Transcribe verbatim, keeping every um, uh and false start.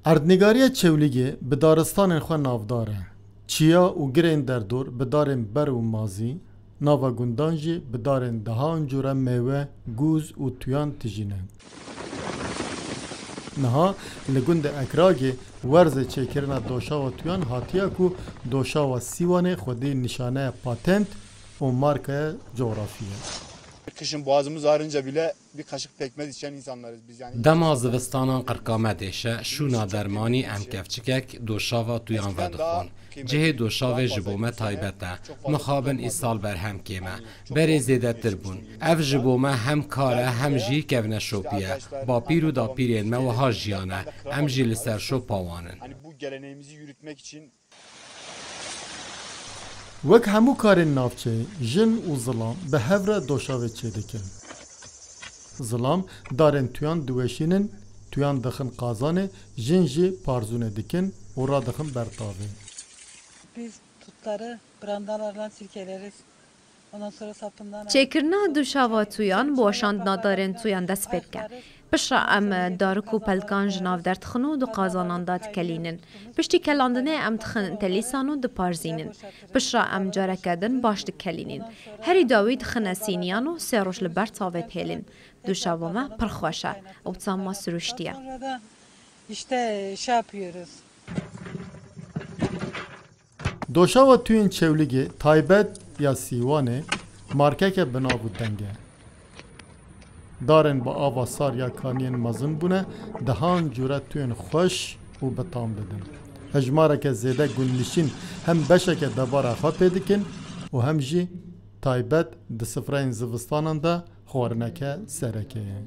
Erdnîgariya Çewlîgê bi daristanên xwe navdar e. Çiya û girên derdor bi darên ber û mazî, nava gundan jî bi darên dehan cûre mêwe, gûz û tuyan tijî ne. Niha li gundê Ekragê werzê çêkirina doşawa tuyan hatiye ku doşawa Sîwanê xwedî nîşaneya patent û markaya cografî ye. Kışın boğazımız ağrınca bile bir kaşık pekmez içen insanlarız biz yani. Dema zivistanan qirka me dêşe, şûna dermanî em kevçikek doşava tuyan vedixwin. Cihê doşavê ji bo me taybet e. Mixabin îsal berhem kêm e. Berê zêdetir bûn. Ev ji bo me hem kar e hem jî kevneşopî ye. Bapîr û dapîrên me wiha jiyane. Em jî li ser şopa wan in. Hani bu geleneğimizi yürütmek için Wek hemû karên navçeyê, jin û zilam bi hev re doşavê çêdikin. Zilam darên tuyan diweşînin, tuyan dixin qazanê, jin jî parzûnê dikin û radixin ber tavê. Biz tutları brandalarla silkeleriz. Ondan sonra sapından Çêkirina duşava tuyan bi weşandina darên tuyan dest pê dike. Piştre em darik û pelkan ji nav derdixin û di qazanan de dikelînin. Piştî kelandinê em dixin telîsan û diparzînin. Piştre em careke din baş dikelînin. Herî dawî dixine sîniyan û sê roj li ber tavê dihêlin. Duşava me pir xweş e û bi tema siruştî ye. Sonra da işte şey yapıyoruz. Doşawa tuyên Çewlîgê taybet ya Sîwanê markeke bi nav û deng e. Darên bi ava sar ya kaniyên mezin bûne, dehan cûre tuyên xweş û bi tam didin. Hejmareke zêde gundnişîn hem beşeke debara xwe pê dikin û hem jî taybet di sifreyên zivistanan de xwarineke sereke ye.